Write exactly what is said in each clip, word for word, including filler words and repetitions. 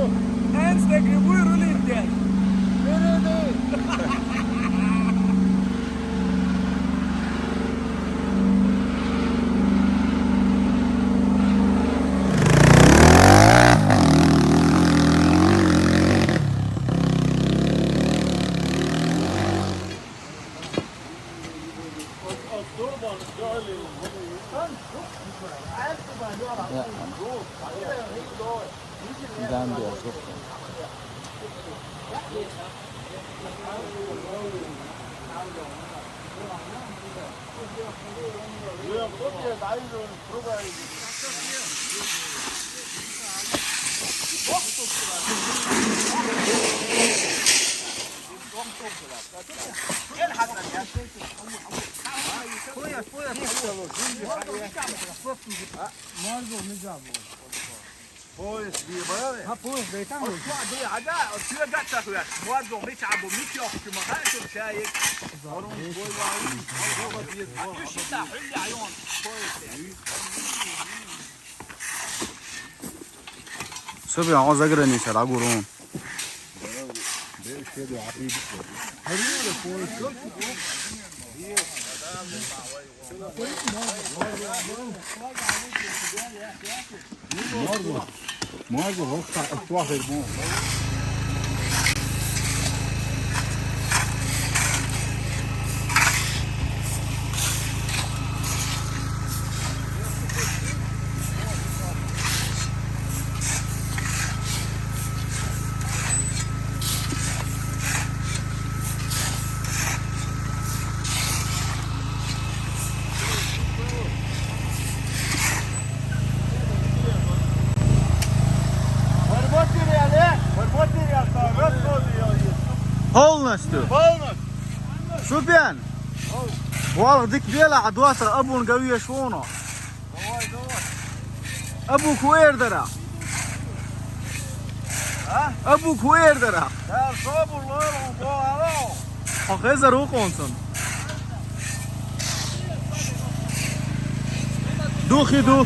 Eins der Gebühren in der. Ja. Gambia, super. Поезд, Субиан, гӀо заграница дӀагур хьуна. Марго, Марго, вахта, ахтвахер бу. Полностью. Полностью. Субиан. Валла дика бела а доацар абун гавеш вуно. Абу куэр дара. А? Абу куэр дара. Да, собур лору го ало. Хо хезар у консон. Духи ду.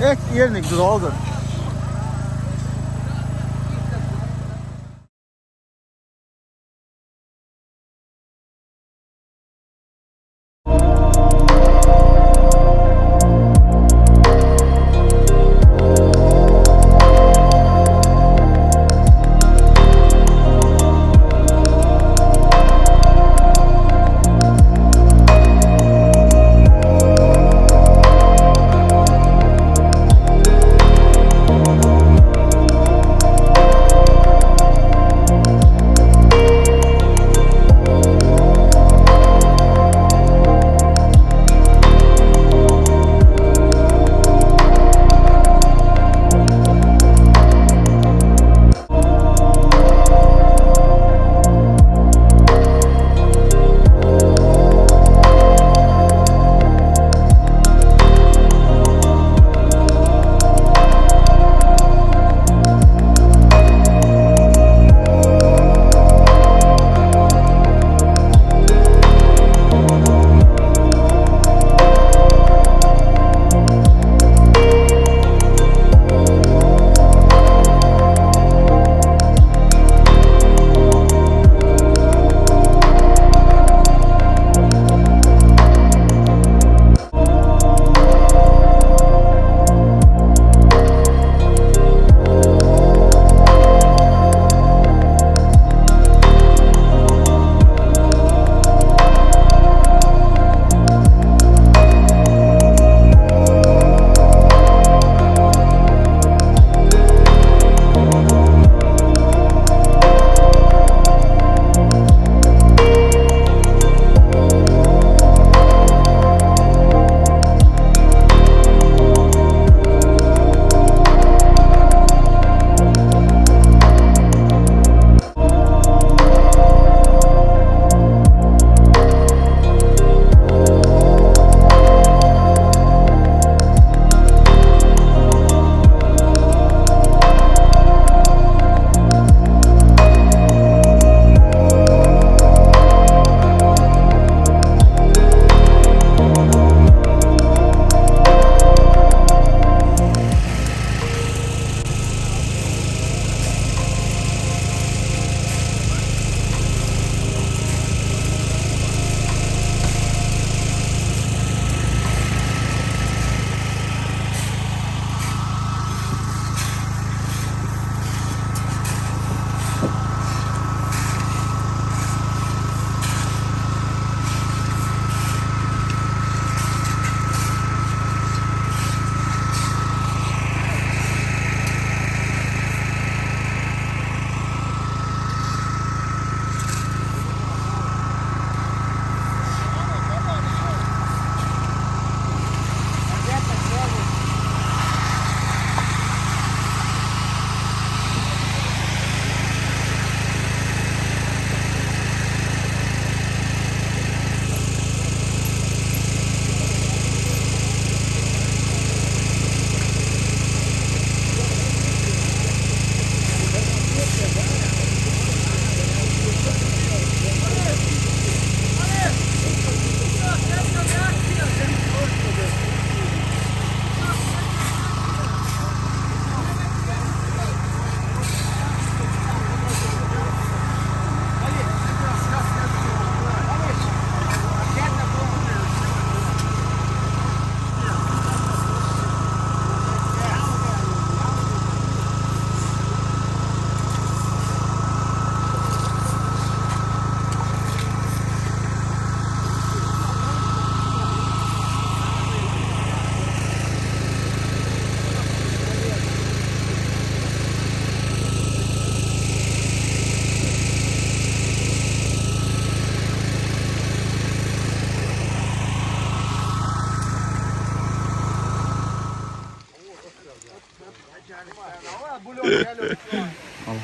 Эк, ерник ду долгар.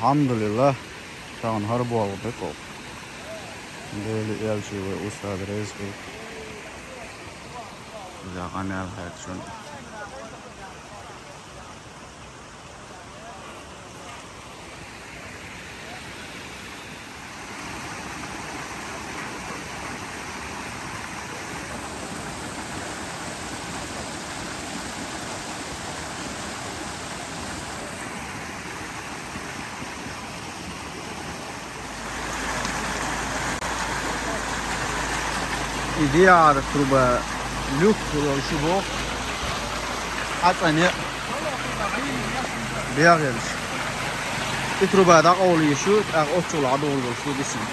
Алхьамдулиллахь, тахана хӀара болх бекъо. Дела элчий вай устаз реза хуьлда. Иза къамаьл хьаьрчун. И диара труба люк хилар шу боху. Хьацӏане бегӏелаш. И труба дӏакъовла йиш ю, тӏаккха оццул дӏадолалуш ду дисина.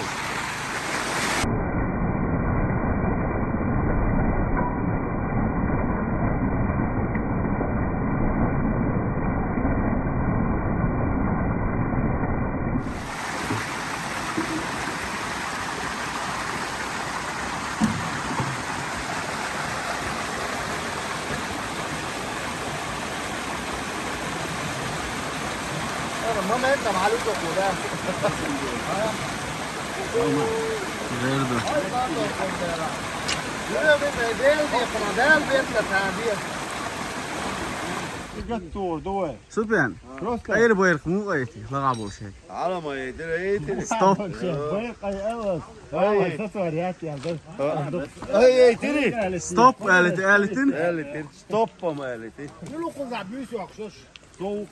Супян, просто къайла байракх муха айти, лагӏа болуш хӀета? Хьала ма яйтира, яйтира. Стоп. Байракх ай алас. Ай, ай. Ай, ай, тири. Стоп, алити, алитин. Алитин. Стоп, ма алити. Стоп.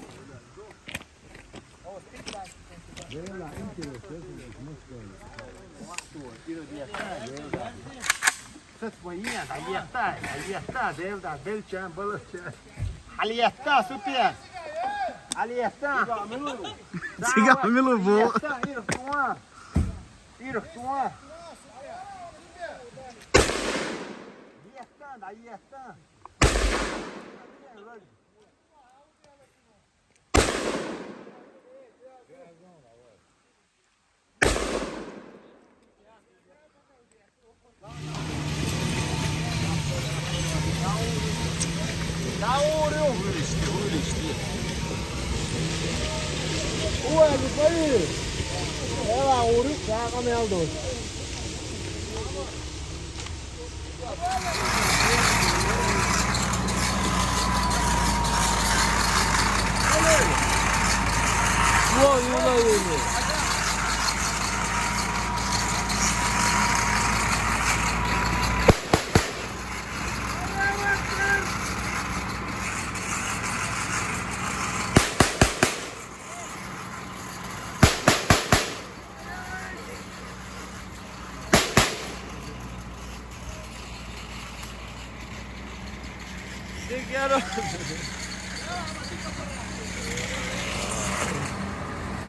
Сас ма йиен, хьалетта, хьалетта, Девда, белчан, балачан. Хьалетта, Супян. Хьалетта. Цигахь мила бу? Хьалетта, ирх туан. Ирх туан. Етта, да, етта.